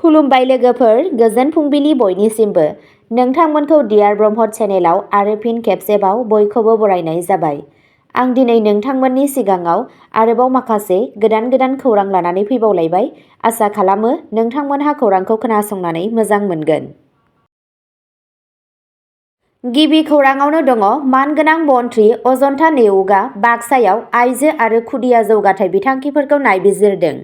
खुलुमबाय लोगोफोर, गोजोन फुंबिलि बयनिसिमबो। नोंथांमोनखौ डियार ब्रह्म चेनेलाव आरो फिन खेबसेबाव बयखौबो बरायनाय जाबाय। आं दिनै नोंथांमोननि सिगाङाव आरोबाव माखासे गोदान खौरां लानानै फैबावलायबाय। आसा खालामो नोंथांमोनहा खौरांखौ खोनासंनानै मोजां मोनगोन। गिबि खौराङावनो दङ मानगोनां मन्थ्रि अजन्ता नेउगा बाक्सायाव आइजो आरो खुदिया जौगाथाय बिथांखिफोरखौ नायबिजिरदों।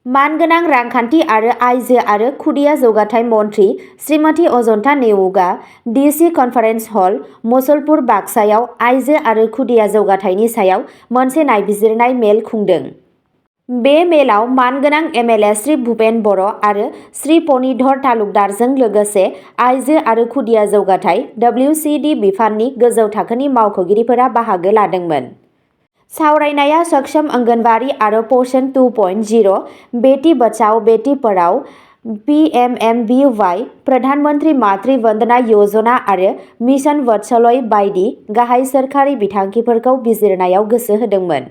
मानगोनां रांखान्थि आरो आइजो आरो खुदिया जौगाथाय मन्थ्रि श्रीमती अजन्ता नेउगा डिसि कनफारेन्स हल मुसलपुर बाक्सायाव आइजो आरो खुदिया जौगाथायनि सायाव मोनसे नायबिजिरनाय मेल खुंदों। बे मेलाव मानगोनां एमएलए श्री भुपेन बर' आरो श्री पनिधर तालुकदारजों लोगोसे आइजो आरो खुदिया जौगाथाय WCD बिफाननि गोजौ थाखोनि मावख'गिरिफोरा बाहागो लादोंमोन। सावरायनाया सक्षम अंगनवाड़ी आरो पोषण 2.0, बेटी बचाओ बेटी पढ़ाओ, PMMBY, प्रधानमंत्री मातृ वंदना योजना आरो मिशन वत्सलय बायदि गाहाय सोरखारि बिथांखिफोरखौ बिजिरनायाव गोसो होदोंमोन।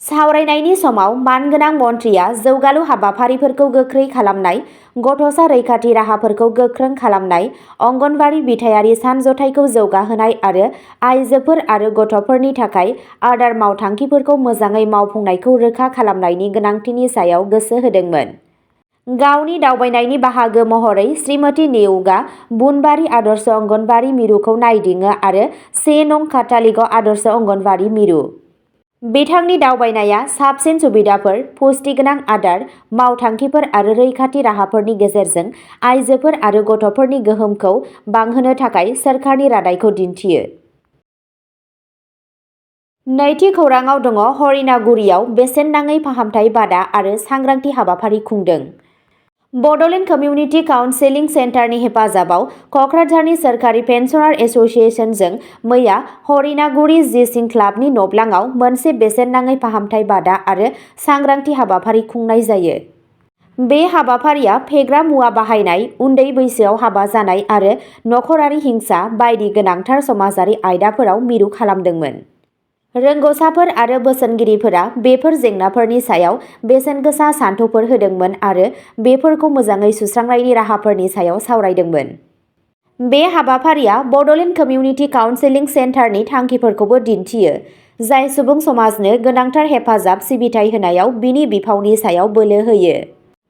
सावरायनायनि समाव मानगोनां मन्थ्रिया जौगालु हाबाफारिफोरखौ गोख्रै खालामनाय, गथ'सा रैखाथि राहाफोरखौ गोख्रों खालामनाय, अंगनवाड़ी बिथायारि सानज'थायखौ जौगाहोनाय आरो आइजोफोर आरो गथ'फोरनि थाखाय आदार मावथांखिफोरखौ मोजाङै मावफुंनायखौ रोखा खालामनायनि गोनांथिनि सायाव गोसो होदोंमोन। गावनि दावबायनायनि बाहागो महरै श्रीमती नेउगा बुनबारी आदर्श अंगनवाड़ी मिरुखौ नायदिङो आरो 1 नं काटालिगाव आदर्श अंगनवाड़ी मिरु। बिथांनि दावबायनाया साबसिन सुबिदाफोर, पुष्टिगोनां आदार, मावथांखिफोर आरो रैखाथि राहाफोरनि गेजेरजों आइजोफोर आरो गथ'फोरनि गोहोमखौ बांहोनो थाखाय सोरखारनि रादायखौ दिन्थियो। नैथि खौराङाव दङ हरिनागुरियाव बेसेन नाङै फाहामथाय बादा आरो सांग्रांथि हाबाफारि खुंदों। बड'लेण्ड कमिउनिटि काउन्सेलिं सेन्टारनि हेफाजाबाव क'क्राझारनि सोरखारि पेन्सनार एस'सिएशनजों मैया हरिनागुरि जिसिं क्लाबनि नब्लाङाव मोनसे बेसेन नाङै फाहामथाय बादा आरो सांग्रांथि हाबाफारि खुंनाय जायो। बे हाबाफारिया फेग्रा मुवा बाहायनाय, उन्दै बैसोआव हाबा जानाय आरो नखरारि हिंसा बायदि गोनांथार समाजारि आयदाफोराव मिरु खालामदोंमोन। रोंग'साफोर आरो बोसोनगिरिफोरा बेफोर जेंनाफोरनि सायाव बेसेनगोसा सानथौफोर होदोंमोन आरो बेफोरखौ मोजाङै सुस्रांनायनि राहाफोरनि सायाव सावरायदोंमोन। बे हाबाफारिया बड'लेण्ड कमिउनिटि काउन्सेलिं सेन्टारनि थांखिफोरखौबो दिन्थियो, जाय सुबुं समाजनो गोनांथार हेफाजाब सिबिथाय होनायाव बिनि बिफावनि सायाव बोलो होयो।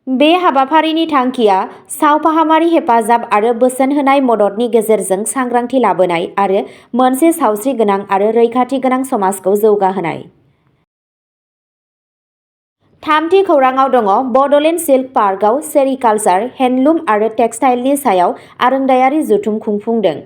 बे हाबाफारिनि थांखिया सावफाहामारि हेफाजाब आरो बोसोन होनाय मददनि गेजेरजों सांग्रांथि लाबोनाय आरो मोनसे सावस्रिगोनां आरो रैखाथि गोनां समाजखौ जौगाहोनाय। थामथि खौराङाव दङ बड'लेण्ड सिल्क पार्कआव सेरिकालचार, हेन्डलुम आरो टेक्सटाइलनि सायाव आरोंदायारि जथुम खुंफुंदों।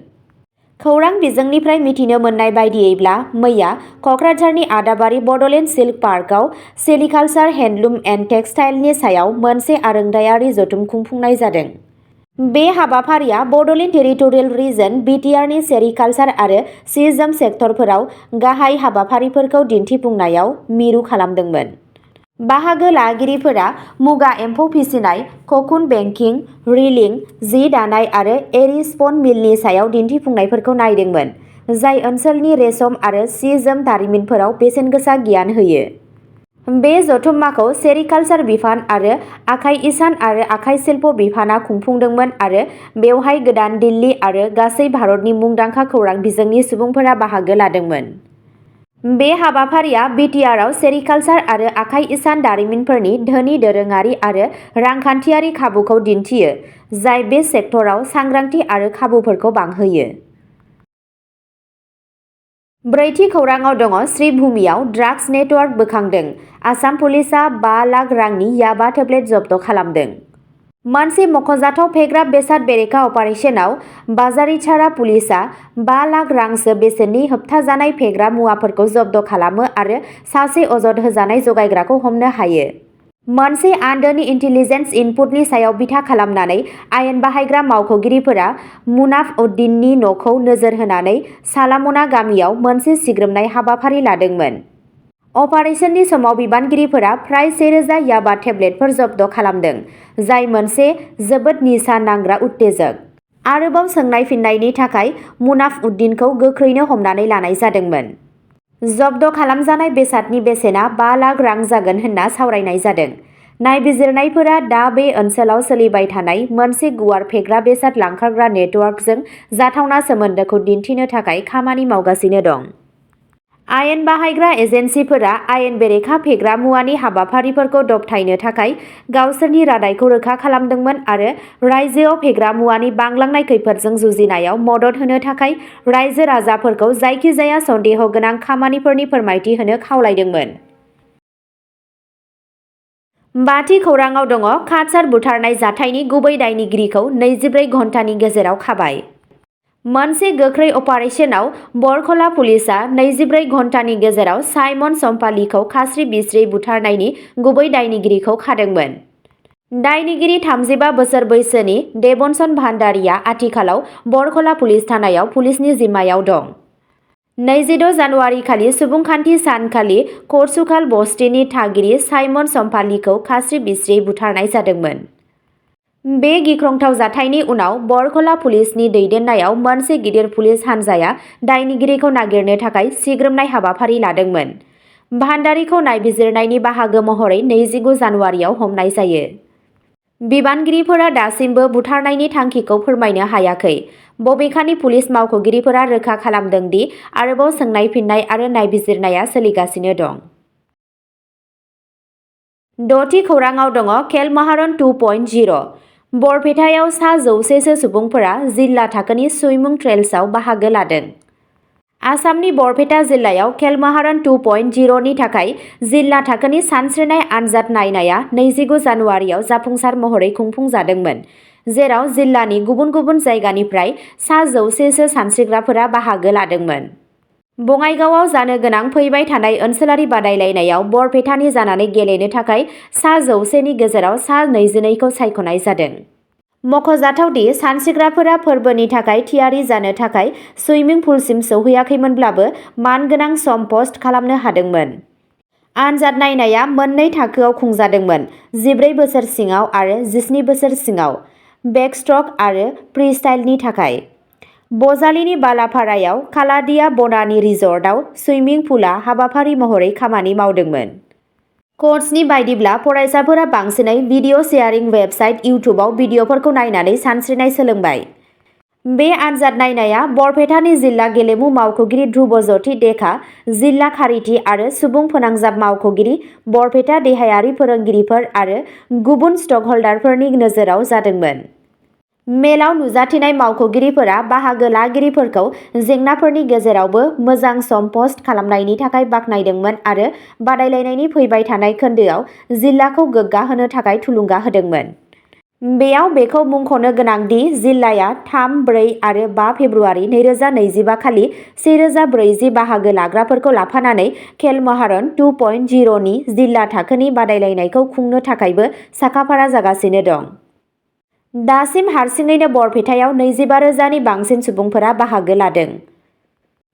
खौरां बिजोंनिफ्राय मिथिनो मोननाय बायदियैब्ला मैया क'क्राझारनि आदाबारि बड'लेण्ड सिल्क पार्कआव सेरिकालचार, हेन्डलुम एन्ड टेक्सटाइलनि सायाव मोनसे आरोंदायारि जथुम खुंफुंनाय जादों। बे हाबाफारिया बड'लेण्ड टेरिटरियेल रिजन BTRनि सेरिकालचार आरो सि-जोम सेक्टरफोराव गाहाय हाबाफारिफोरखौ दिन्थिफुंनायाव मिरु खालामदोंमोन। बाहागो लागिरिफोरा मुगा एम्फौ फिसिनाय, ककुन बेकिं, रिलिं, जि दानाय आरो एरि स्पन मिलनि सायाव दिन्थिफुंनायफोरखौ नायदोंमोन, जाय ओनसोलनि रेशम आरो सि-जोम दारिमिनफोराव बेसेनगोसा गियान होयो। बे जथुम्माखौ सेरिकालचार बिफान आरो आखाइ इसान आरो आखाइ शिल्प बिफानआ खुंफुंदोंमोन आरो बेवहाय गोदान दिल्ली आरो गासै भारतनि मुंदांखा खौरां बिजोंनि सुबुंफोरा बाहागो लादोंमोन। बे हाबाफारिया BTRआव सेरिकालचार आरो आखाइ इसान दारिमिनफोरनि धोनि दोरोङारि आरो रांखान्थियारि खाबुखौ दिन्थियो, जाय बे सेक्टराव सांग्रांथि आरो खाबुफोरखौ बांहोयो। ब्रैथि खौराङाव दङ श्रीभूमियाव ड्राग्स नेटवर्क बोखांदों, आसाम पुलिसआ 5 लाख रांनि याबा टेब्लेट जब्द खालामदों। मोनसे मख'जाथाव फेग्रा बेसाद बेरेखा अपारेशनाव बाजारिचारा पुलिसआ 5 लाख रांसो बेसेननि होबथाजानाय फेग्रा मुवाफोरखौ जब्द खालामो आरो सासे अजद होजानाय जगायग्राखौ हमनो हायो। मोनसे आन्दोनि इन्टेलिजेन्स इनपुटनि सायाव बिथा खालामनानै आयेन बाहायग्रा मावख'गिरिफोरा मुनाफ उद्दिननि न'खौ नोजोर होनानै सालामना गामियाव मोनसे सिग्रोमनाय हाबाफारि लादोंमोन। अपारेशननि समाव बिबानगिरिफोरा फ्राय 1000 याबा टेब्लेटफोर जब्द खालामदों, जाय मोनसे जोबोद निसा नांग्रा उत्तेजक। आरोबाव सोंनाय फिननायनि थाखाय मुनाफ उद्दिनखौ गोख्रैनो हमनानै लानाय जादोंमोन। जब्द खालामजानाय बेसादनि बेसेना 5 लाख रां जागोन होनना सावरायनाय जादों। नायबिजिरनायफोरा दा बे ओनसोलाव सोलिबाय थानाय मोनसे गुवार फेग्रा बेसाद लांखारग्रा नेटवर्कजों जाथावना सोमोन्दोखौ दिन्थिनो थाखाय खामानि मावगासिनो दं। आयेन बाहायग्रा एजेन्सिफोरा आयेन बेरेखा फेग्रा मुवानि हाबाफारिफोरखौ दबथायनो थाखाय गावसोरनि रादायखौ रोखा खालामदोंमोन आरो रायजोआव फेग्रा मुवानि बांलांनाय खैफोदजों जुजिनायाव मदद होनो थाखाय रायजो राजाफोरखौ जायखिजाया सन्देह गोनां खामानिफोरनि फोरमायथि होनो खावलायदोंमोन। बाथि खौराङाव दङ काछार बुथारनाय जाथायनि गुबै दायनिगिरिखौ 24 घन्टानि गेजेराव खाबाय। मोनसे गोख्रै अपारेशनाव बरखला पुलिसआ 24 घन्टानि गेजेराव साइमन सम्पालीखौ खास्रि बिस्रि बुथारनायनि गुबै दायनिगिरिखौ खादोंमोन। दायनिगिरि 35 बोसोर बैसोनि देबनसन भान्डारीआ आथिखालाव बरखला पुलिस थानायाव पुलिसनि जिम्मायाव दं। 26 जानुवारि खालि सुबुंखान्थि सानखालि खरसुखाल बस्तिनि थागिरि साइमन सम्पालीखौ खास्रि बिस्रि बुथारनाय जादोंमोन। बे गिख्रंथाव जाथायनि उनाव बरखला पुलिसनि दैदेननायाव मोनसे गिदिर पुलिस हान्जाया दायनिगिरिखौ नागिरनो थाखाय सिग्रोमनाय हाबाफारि लादोंमोन। भान्डारीखौ नायबिजिरनायनि बाहागो महरै 29 जानुवारियाव हमनाय जायो। बिबानगिरिफोरा दासिमबो बुथारनायनि थांखिखौ फोरमायनो हायाखै। बबेखानि पुलिस मावख'गिरिफोरा रोखा खालामदों दि आरोबाव सोंनाय फिननाय आरो नायबिजिरनाया सोलिगासिनो दं। द'थि खौराङाव दङ खेलमाहारन 2.0 बरपेटायाव सा 100 सुबुंफोरा जिल्ला थाखोनि सुइमिं ट्रेल्सआव बाहागो लादों। आसामनि बरपेटा जिल्लायाव खेलमाहारन 2.0 नि थाखाय जिल्ला थाखोनि सानस्रिनाय आनजाद नायनाया 29 जानुवारियाव जाफुंसार महरै खुंफुंजादोंमोन, जेराव जिल्लानि गुबुन गुबुन जायगानिफ्राय सा 100 सानस्रिग्राफोरा बाहागो लादोंमोन। बङाइगावआव जानो गोनां फैबाय थानाय ओनसोलारि बादायलायनायाव बरपेटानि जानानै गेलेनो थाखाय सा 100 नि गेजेराव सा 22 खौ सायख'नाय जादों। मख'जाथावदि सानस्रिग्राफोरा फोरबोनि थाखाय थियारि जानो थाखाय सुइमिं पुलसिम सौहैयाखैमोनब्लाबो मानगोनां सम पस्ट खालामनो हादोंमोन। आनजाद नायनाया मोननै थाखोआव खुंजादोंमोन, 14 बोसोर सिङाव आरो 17 बोसोर सिङाव, बेकस्ट्रक आरो फ्रीस्टाइलनि थाखाय। बजालिनि बालापारायाव कालादिया बनानि रिजर्टआव सुइमिं पुलआ हाबाफारि महरै खामानि मावदोंमोन। क'चनि बायदिब्ला फरायसाफोरा बांसिनै भिडिअ शेयारिं वेबसाइट इउट्युबआव भिडिअफोरखौ नायनानै सानस्रिनाय सोलोंबाय। बे आनजाद नायनाया बरपेटानि जिल्ला गेलेमु मावख'गिरि ध्रुबज्यति देखा, जिल्ला खारिथि आरो सुबुं फोनांजाब मावख'गिरि, बरपेटा देहायारि फोरोंगिरिफोर आरो गुबुन स्टकहल्डारफोरनि नोजोराव जादोंमोन। मेलाव नुजाथिनाय मावख'गिरिफोरा बाहागो लागिरिफोरखौ जेंनाफोरनि गेजेरावबो मोजां सम पस्ट खालामनायनि थाखाय बाख्नायदोंमोन आरो बादायलायनायनि फैबाय थानाय खोन्दोआव जिल्लाखौ गोग्गाहोनो थाखाय थुलुंगा होदोंमोन। बेयाव बेखौ मुंख'नो गोनां दि जिल्लाया 3, 4 आरो 5 फेब्रुआरि 2025 खालि 1040 बाहागो लाग्राफोरखौ लाफानानै खेलमाहारन 2.0 नि जिल्ला थाखोनि बादायलायनायखौ खुंनो थाखायबो साखाफारा जागासिनो दं। दासिम हारसिङैनो बरपेटायाव 25,000 नि बांसिन सुबुंफोरा बाहागो लादों।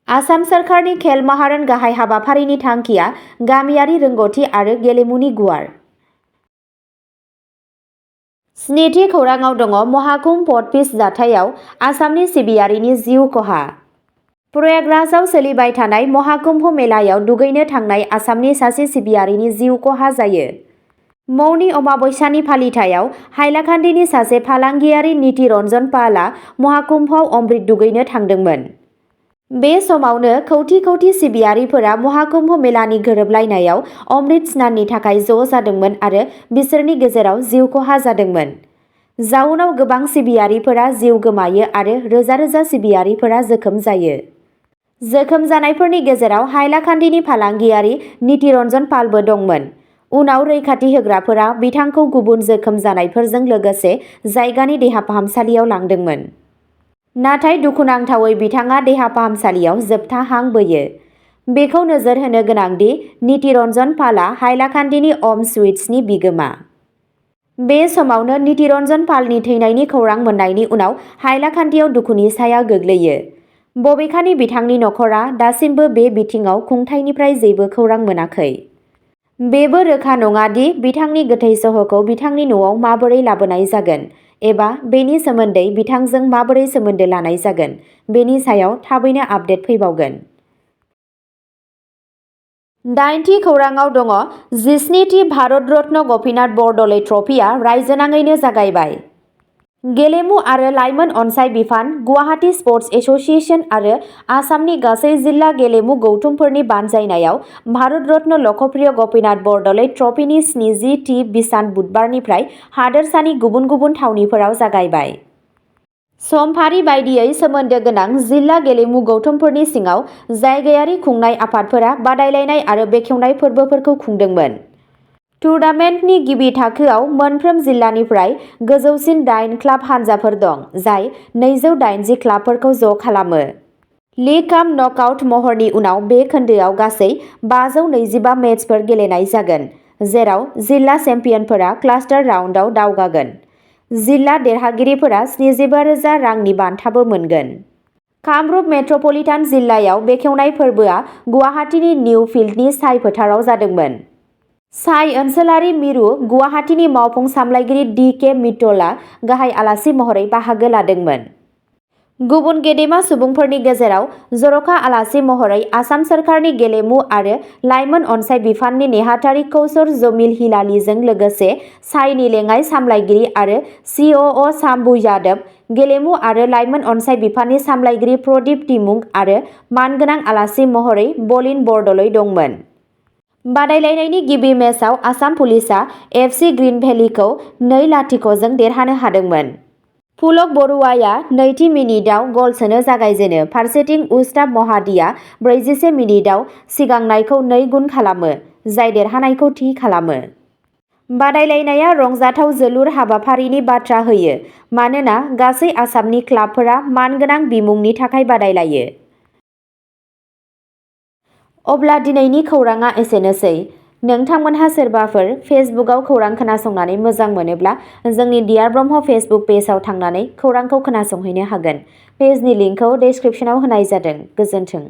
आसाम सोरखारनि खेलमाहारन गाहाय हाबाफारिनि थांखिया गामियारि रोंग'थि आरो गेलेमुनि गुवार। 7थि खौराङाव दङ महाकुम्भ पटपिच जाथायाव आसामनि सिबियारिनि जिउ खहा। प्रयागराजआव सोलिबाय थानाय महाकुम्भ मेलायाव दुगैनो थांनाय आसामनि सासे सिबियारिनि जिउ खहा जायो। मौनी अमाबस्यानि फालिथायाव हाइलाकान्दिनि सासे फालांगियारि नीतिरन्जन पालआ महाकुम्भआव अमृत दुगैनो थांदोंमोन। बे समावनो कौटि कौटि सिबियारिफोरा महाकुम्भ मेलानि गोरोबलायनायाव अमृत स्नाननि थाखाय ज' जादोंमोन आरो बिसोरनि गेजेराव जिउ खहा जादोंमोन। जाउनाव गोबां सिबियारिफोरा जिउ गोमायो आरो रोजा रोजा सिबियारिफोरा जोखोम जायो। जोखोम जानायफोरनि गेजेराव हाइलाकान्दिनि फालांगियारि नीतिरन्जन पालबो दंमोन। उनाव रैखाथि होग्राफोरा बिथांखौ गुबुन जोखोम जानायफोरजों लोगोसे जायगानि देहा फाहामसालियाव लांदोंमोन। नाथाय दुखुनांथावै बिथाङा देहा फाहामसालियाव जोबथा हां बोयो। बेखौ नोजोर होनो गोनां दि नीतिरन्जन पालआ हाइलाकान्दिनि अम स्वीट्सनि बिगोमा। बे समावनो नीतिरन्जन पालनि थैनायनि खौरां मोननायनि उनाव हाइलाकान्दियाव दुखुनि साया गोग्लैयो। बबेखानि बिथांनि नखरा दासिमबो बे बिथिङाव खुंथायनिफ्राय जेबो खौरां मोनाखै। बेबो रोखा नङा दि बिथांनि गोथै सह'खौ बिथांनि न'आव माबोरै लाबोनाय जागोन, एबा बेनि सोमोन्दै बिथांजों माबोरै सोमोन्दो लानाय जागोन, बेनि सायाव थाबैनो आपडेट फैबावगोन। दाइनथि खौराङाव दङ 17थि भारत रत्न गपिनाथ बरदलै ट्रफिआ रायजोनाङैनो जागायबाय। गेलेमु आरो लाइमोन अनसाय बिफान, गुवाहाटी स्पर्टस एसोसिएशन आरो आसामनि गासै जिल्ला गेलेमु गौथुमफोरनि बानजायनायाव भारत रत्न लखप्रिय गपिनाथ बरदलै ट्रफिनि 70थि बिसान बुधबारनिफ्राय हादोरसानि गुबुन गुबुन थावनिफोराव जागायबाय। समफारि बायदियै सोमोन्दो गोनां जिल्ला गेलेमु गौथुमफोरनि सिङाव जायगायारि खुंनाय आफादफोरा बादायलायनाय आरो बेखेवनाय फोरबोफोरखौ खुंदोंमोन। टुर्नामेन्टनि गिबि थाखोआव मोनफ्रोम जिल्लानिफ्राय गोजौसिन 8 क्लाब हानजाफोर दं, जाय 280 क्लाबफोरखौ ज' खालामो। लीग काम नकआउट महरनि उनाव बे खोन्दोआव गासै 525 मेचफोर गेलेनाय जागोन, जेराव जिल्ला चेम्पियनफोरा क्लास्टार राउन्डआव दावगागोन। जिल्ला देरहागिरिफोरा 75,000 रांनि बान्थाबो मोनगोन। कामरुप मेट्र'पलिटान जिल्लायाव बेखेवनाय फोरबोआ गुवाहाटीनि निउ फिल्डनि साई फोथाराव जादोंमोन। साई ओनसोलारि मिरु गुवाहाटीनि मावफुं सामलायगिरि DK मित्तलआ गाहाय आलासि महरै बाहागो लादोंमोन। गुबुन गेदेमा सुबुंफोरनि गेजेराव जर'खा आलासि महरै आसाम सोरखारनि गेलेमु आरो लाइमोन अनसाय बिफाननि नेहाथारि कौसर जमिल हिलालीजों लोगोसे साईनि लेङाइ सामलायगिरि आरो COO शाम्भु यादव, गेलेमु आरो लाइमोन अनसाय बिफाननि सामलायगिरि प्रदीप टिमुं आरो मानगोनां आलासि महरै बलिन बरदलै दंमोन। बादायलायनायनि गिबि मेचआव आसाम पुलिसआ FC ग्रीन भेलीखौ 2-0 जों देरहानो हादोंमोन। पुलक बरुवाया नैथि मिनिटआव गल सोनो जागायजेनो, फारसेथिं उस्ताब महादिया 41 मिनिटआव सिगांनायखौ 2 गुन खालामो, जाय देरहानायखौ थि खालामो। बादायलायनाया रंजाथाव जोलुर हाबाफारिनि बाथ्रा होयो, मानोना गासै आसामनि क्लाबफोरा मानगोनां बिमुंनि थाखाय बादायलायो। अब्ला दिनैनि खौरांआ एसेनोसै। नोंथांमोनहा सोरबाफोर फेसबुकआव खौरां खोनासंनानै मोजां मोनोब्ला जोंनि डियार ब्रह्म फेसबुक पेजआव थांनानै खौरांखौ खोनासंहैनो हागोन। पेजनि लिंकखौ डेस्क्रिप्शनाव होनाय जादों। गोजोन्थों।